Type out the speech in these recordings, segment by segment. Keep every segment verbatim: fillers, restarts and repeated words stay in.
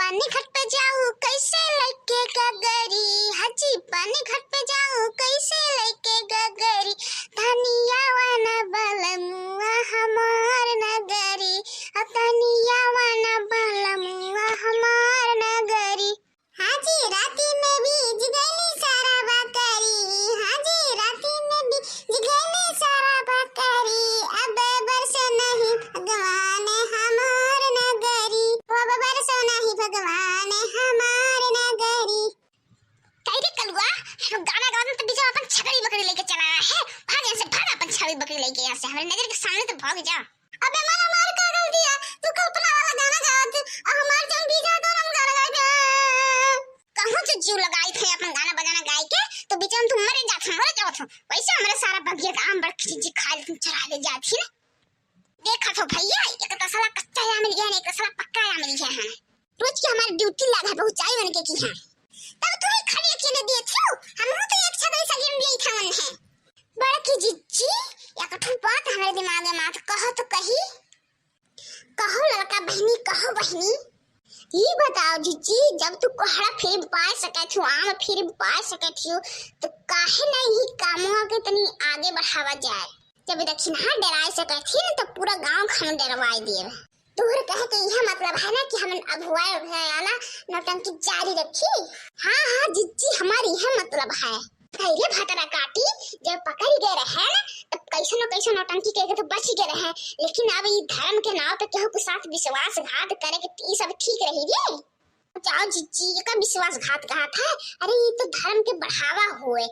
पानी घाट पे जाऊ कैसे लेके गगरी, हाजी पानी घाट पे जाऊ कैसे लेके गगरी, तनी आवा ना बलमुआ हमार नगरी, आ तनी आवा ना बलमुआ हमार नगरी। हाजी राती में भीज गईली सारा बकरी, हाजी राती में भीज गईली सारा बकरी, अब बरसो नहीं भगवान हमार नगरी, अब बरसो नहीं भगवान हमार नगरी। कह रे कलुआ, हम गाना गावत तो बीच में अपन छगड़ी बकरी लेके चला आया है। भाग यहाँ से, भाग अपन छगड़ी बकरी लेके यहाँ से, हमारे नजर के सामने तो भाग जा। अबे मारा मार का कर दिया, तू कल्पना वाला गाना गावत, और हमार जौन बीच है तो हम गाना गाए थे। कहूँ से जीव लगाई थे अपन गाना बजाना गाए के, तो बीच में तुम मरे जात हो, मरे जात हो। वैसे हमारे सारा बगिया का आम बड़की जीजी खा ले, तुम चुरा ले जात ही ना। देखा तो भैया, एक तसला कच्चा आम लिया है, एक तसला पक्का आम लिया है। रोज की हमारी ड्यूटी लगा है, पहुँचाई उनके की है। तब तू ही खाली अकेले दिए थे, हम तो एक छगड़ी सगीन दिए थे उन्हें। बड़की जिज्जी, एक ठो बात हमारे दिमाग में मत कहो तो कही। कहो लड़का बहनी, कहो बहनी। ई बताओ जिज्जी, जब तू कोहड़ा फिर पाए सके थी, आम फिर पाए सके थी, तो काहे नहीं ई कामवा के तनी आगे बढ़ावा जाए? जब दक्षिणा डराए सके थी न, तो पूरा गांव हम डरवाए दिए। तोहर कहे के यह मतलब है ना कि हम अभुआए उभुआए वाला नौटंकी जारी रखी? हाँ, हाँ, जिज्जी, हमारी यह मतलब है। पहले भतरा काटी, जब पकड़ गए रहे ना, तब कैसे न कैसे नौटंकी करके तो बच गए रहे, लेकिन अब ई धर्म के नाव पे केहू के साथ विश्वासघात करे के ई सब ठीक रही रे? जाओ जिज्जी, एका विश्वासघात कहा था? अरे, ई तो धर्म के बढ़ावा होए।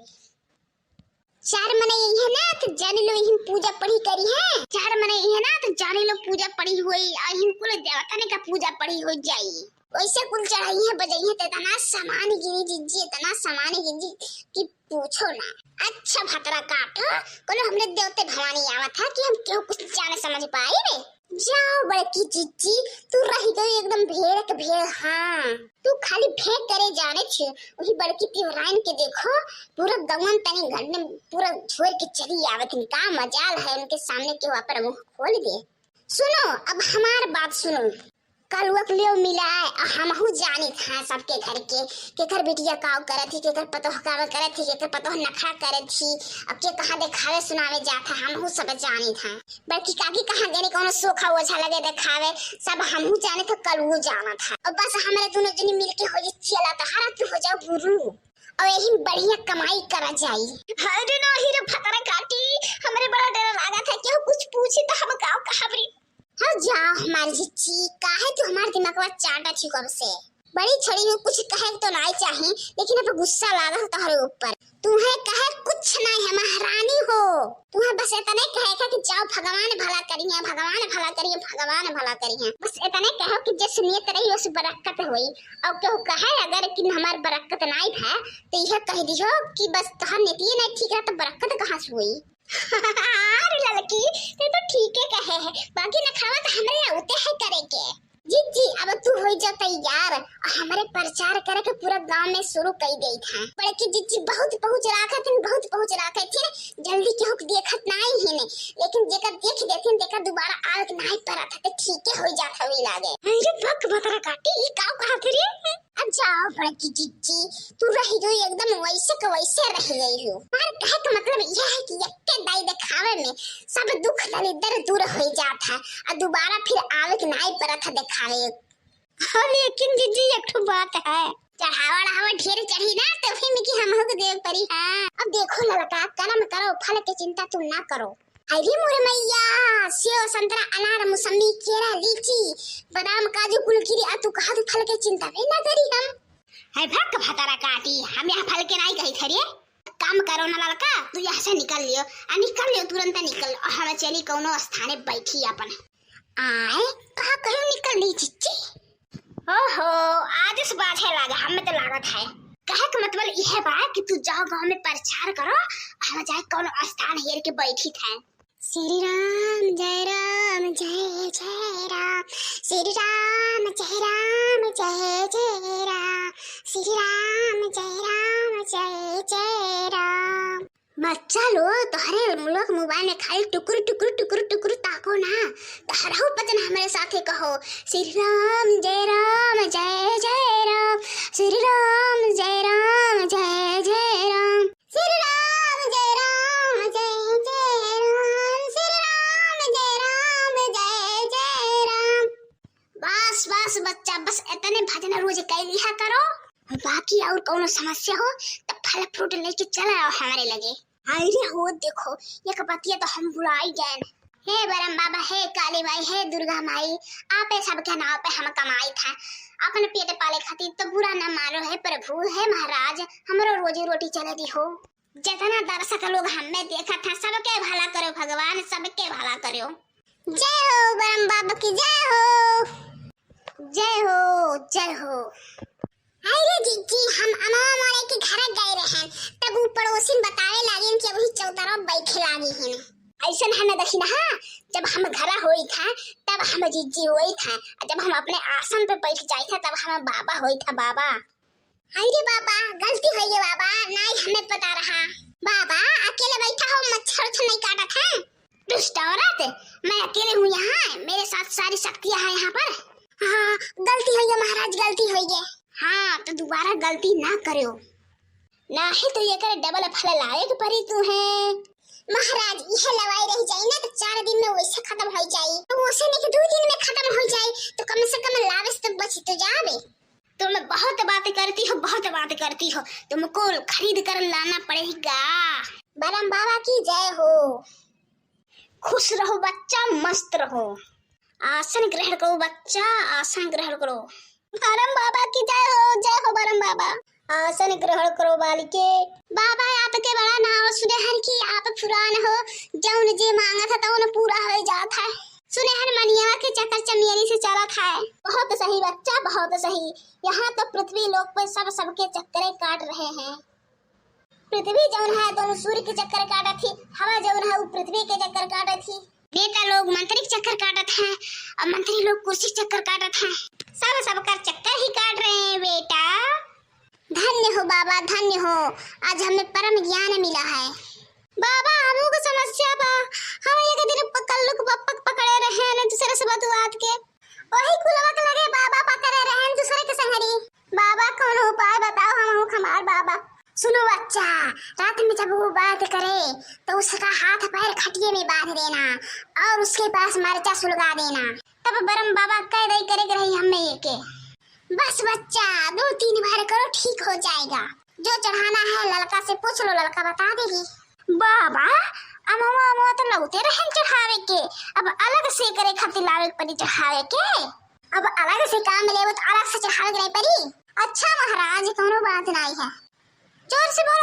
चार मने यही है ना, तो जान लो, यही पूजा पड़ी करी है। चार मने यही है ना, तो जान लो, पूजा पड़ी हुई, आ इनको लो देवता ने का पूजा पड़ी हो जाई। वैसे कुल चढ़ाई है, बजाई है, तो इतना सामान गिनी जिज्जी, इतना सामान गिनी कि पूछो ना। अच्छा भतरा काट, कोनो हमरे देवते भवानी आवत है कि हम केहू कुछ जाने समझ पाई रे? जाओ बड़की जिज्जी, तू रह गई एकदम भेड़ के भेड़। हाँ, तू खाली भेड़ करे जाने छे। वही बड़की तिवराइन के देखो, पूरा गवन तनी घर में पूरा छोड़ के चली आवत हैं। का मजाल है उनके सामने केहू अपन मुंह खोल दे। सुनो, अब हमार बात सुनो। कलुआ के लियो मिलाए, आ हमहू जानित हैं सबके घर के, केकर बिटिया काव करत ही, केकर पतोह काव करत ही, केकर पतोह नखरा करत ही, अब के कहाँ देखावे सुनावे जात है, हमहू सब जानित हैं। बड़की काकी कहाँ गनी, कोनो सोखा ओझा लगे देखावे, सब हमहू जानित है, कलुओ जानित है। और बस हमरे दोनों जनी मिलके हो जी चला, तहारा तू हो जाओ गुरु, और यही बढ़िया कमाई करा जाई। अरे नाही रे भतरा काटी, हमरे बड़ा डर लागत है, केहू कुछ पूछी तो हम काव कहब रे? हो जाओ हमार जिज्जी, काहे तू हमार दिमागवा चाटत ही कब से? बड़ी छोड़ी में कुछ कहे तो नाई चाही, लेकिन अब गुस्सा लागल तोहरे ऊपर। तुहे कहे कुछ नाई है महारानी हो, तुहे बस इतने कहे का कि जाओ भगवान भला करिहे, भगवान भला करिहे, भगवान भला करिहे। बस इतने कहो कि जस नियत रही उस बरकत होई। और केहू कहे अगर कि हमार बरकत नाई है तो यह कह दियो कि बस तोहर नियतिये नाई ठीक रहा तो बरकत कहाँ से होई? अरे ललकी, ते तो ठीके कहे है, बाकी नखरवा तो हमरे आउते है करे के। जिज्जी, अब तू हो जा तैयार, हमरे प्रचार करे के पूरा गांव में शुरू कई देई था। बड़की जिज्जी बहुत पहुंच राखत हन, बहुत पहुंच राखत हन, जल्दी केहू के देखत नाई है ने, लेकिन जेकर देख देथिन, तेकर दोबारा आवे के नाई परत है, तो ठीके हो जात हवे लागे। अरे बक भतरा काटी, ई का कहत रे? अब जाओ बड़की जिज्जी, तू रह गई एकदम वैसे के वैसे रह गई हो। हमार कहे का मतलब यह है कि यक्के दाई देखावे में सब दुख दलिद्दर दूर हो जात है, और दोबारा फिर आवे के नाई परत है देखावे। हाँ, लेकिन जिज्जी एक ठो बात है। चढ़ावा, चढ़ावा ढेर चढ़ी ना, तो फिर में कि हमहू के देवे परी। हाँ, अब देखो ललका, कर्म करो, फल के चिंता तुम ना करो। अरे मोरे मैया, सेव, संतरा, अनार, मौसमी, केरा, लीची, बादाम, काजू, कुल गिरी, आ तू कहा तू फल के चिंता भी ना करी हम। है भक भतरा काटी, हम यहाँ फल के नाई कही थरिये। काम करो ना ललका, तू यहाँ से निकल लियो, आ निकल लियो, तुरंत निकल, और हम चली कौनो स्थाने बैठी अपन। आए, कहा कहीं निकल ली जिज्जी? ओहो, आज इस बात है लागा, हमें तो लागत है। कहे का मतलब यह बा कि तू जाओ गांव में प्रचार करो, हम जाए कौनो स्थान हेर के बैठी थे। श्री राम जय राम जय जय राम, श्री राम जय राम जय जय राम, श्री राम जय राम जय जय राम। बच्चा लोग, तोहरे लोग मोबाइल में खाली टुकुर टुकुर टुकुर टुकुर ताको ना, तोहरहु पतन हमरे साथे कहो, श्री राम जय राम जय जय तब बस इतने भजन रोज कइ लिहा करो, बाकी और कौनो समस्या हो तब फल फ्रूट लेके चला आओ हमरे लगे। अरे हो देखो, एक बतिया तो हम भुलाई गए। हे बरम बाबा, हे काली माई, हे दुर्गा माई, आपे सबके नाव पे हम कमाई था, अपने पेट पाले खातिर तो बुरा न मानो, हे प्रभु, हे महाराज, हमरो रोजी रोटी चले दी हो। जितना दर्शक लोग हमें देखत हैं, सबके भला करो भगवान, सबके भला करो। जय हो बरम बाबा की, जय हो। जय हो, जय हो। अरे जीजी, हम अमवा मोरे के घर गए रहन, तब उ पड़ोसिन बतावे लागिन कि वही चौतरवा बैठे लागी हिन। ऐसन हम देखी ना, हाँ, जब हम घर होई था, तब हम जीजी होई था, जब हम अपने आसन पे बैठ जाई था, तब हम बाबा होई था, बाबा। अरे बाबा, गलती होई गे बाबा, नाई हमें पता रहा। बाबा, अकेले बैठा हो, मच्छर उच्छर नहीं काटत है? दुष्ट औरत, मैं अकेले हूँ यहाँ, मेरे साथ सारी शक्तियाँ हैं यहाँ पर। हाँ, गलती होई गे महाराज, गलती होई गे। हाँ, तो दोबारा गलती ना करो, नाही तो ये करे डबल फल लावे के परी तू है। महाराज, यह लवाई रह जाई ना तो चार दिन में वैसे खत्म हो जाई, तो वैसे नहीं कि दो दिन में खत्म हो जाई, तो कम से कम लावे से तो बच तो जावे। तुम बहुत बात करती हो, बहुत बात करती हो, तुम कुल खरीद कर लाना पड़ेगा। बरम बाबा की जय हो। खुश रहो बच्चा, मस्त रहो। आसन ग्रहण करो बच्चा, आसन ग्रहण करो। बरम बाबा की जय हो, जय हो बरम बाबा। आसन ग्रहण करो बालिके। बाबा, आपके बड़ा नाव सुने हन कि आप पुरान हो, जौन जे मांगत है तौन पूरा हो जात है। सुने हन मनिया के चक्कर चमेली से चलत है। बहुत सही बच्चा, बहुत सही। यहाँ तो पृथ्वी लोक पे सब सबके चक्करे काट रहे हैं। पृथ्वी जौन है तौन सूर्य के चक्कर काटत ही, हवा जौन है वो पृथ्वी के चक्कर काटत ही। नेता लोग मंत्री के चक्कर काटत हैं और मंत्री लोग कुर्सी के चक्कर काटत हैं। सब सबकर चक्कर ही काट रहे हैं बेटा। धन्य हो बाबा, धन्य हो, आज हमें परम ज्ञान मिला है। बाबा, हमहू के समस्या बा, हम एक दिन पकल्लू के पप्पा के पकड़े रहे हैं दूसरे से बतुआत के, वही कुलवा के लगे बाबा पकड़े रहे हैं दूसरे के संगरी। बाबा, कौनो उपाय बताओ, हमहू के हमार बाबा। सुनो बच्चा, रात में जब वो बात करे तो उसका हाथ पैर खटिए में बांध देना और उसके पास मरचा सुलगा देना, तब बरम बाबा कह दई करे के रही हमें के। बस बच्चा, दो तीन बार करो, ठीक हो जाएगा। जो चढ़ाना है ललका से पूछ लो, ललका बता देगी। बाबा, अमवा, अमवा तो लौते रहन चढ़ावे के, अब अलग से करे खातिर लावे के पड़ी चढ़ावे के। अब अलग से काम लेबो तो अलग से चढ़ावे के नहीं पड़ी। अच्छा महाराज, कौनो बात नहीं है। जोर से बोलो।